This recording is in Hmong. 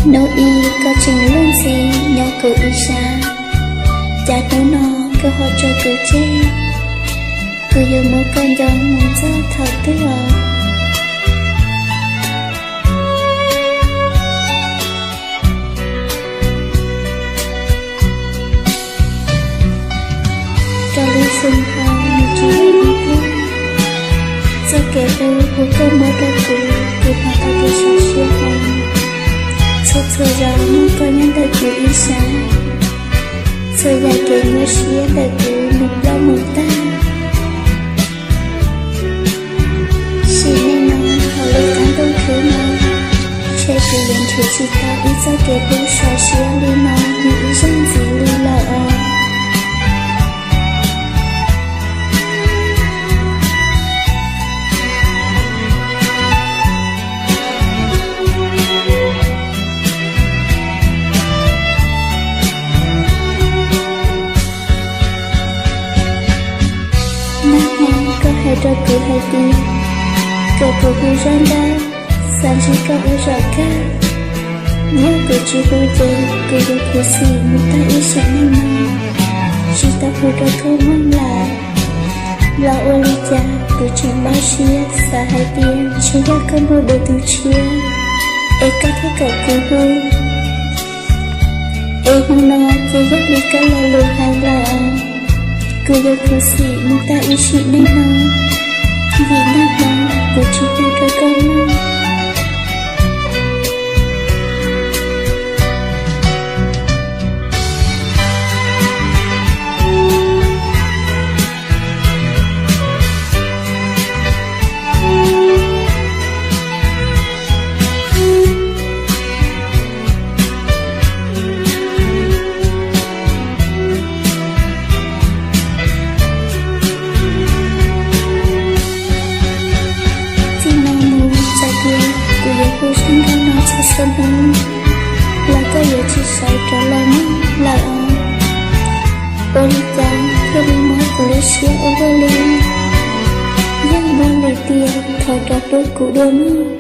Hnub ib koj tseem luag ntxhi nyob kuv ib sab, cas hnub no koj ho tso kuv tseg, kuv yuav muab koj nco mus txog thaum twg os. Rau lub xyoo no nws tsis yog ib hnub, txoj kev hlub uas koj muab rau kuv, kuv hnov tau kev sov siab heev. Txhua txhua zaus muaj koj nyob ntawm kuv ib sab, txhua yam kev nyuaj siab ntawm kuv mus ploj mus tag. Sim neej no hauv lub qab ntuj khwb no, ntshe kuv yuav nrhiav tsis tau ib txoj kev hlub sov siab li no nws ib zaug ntxiv li lawm os. Nag hmo koj hais rau kuv hais tias kom kuv hu zaj ntab, xav ntsib koj ua zaum kawg. Yog kuv tsis hu ces kuv yuav khuv xim mus tag ib sim neej no, tsis tau hu rau koj mloog lawm. Los ua li cas kuv tseem npau siab xav hais tias ntshe yog koj muaj dua tus tshiab, es koj thiaj kom kuv hu. Es hnub no ces yog li koj lo lus hais lawm, kuv yuav khuv xim mus tag ib sim neej no, vim nag hmo kuv tsis tau rau koj mloog. Txij no mus txawm tias kuv yuav hu zaj nkauj no txhua txhua hnub los koj yuav tsis sawv rov los mloog lawm os. Ua li cas thiaj li muab kuv lub siab ua luaj li? Yog muaj lwm tiam thov rov tuaj kuv dua mog.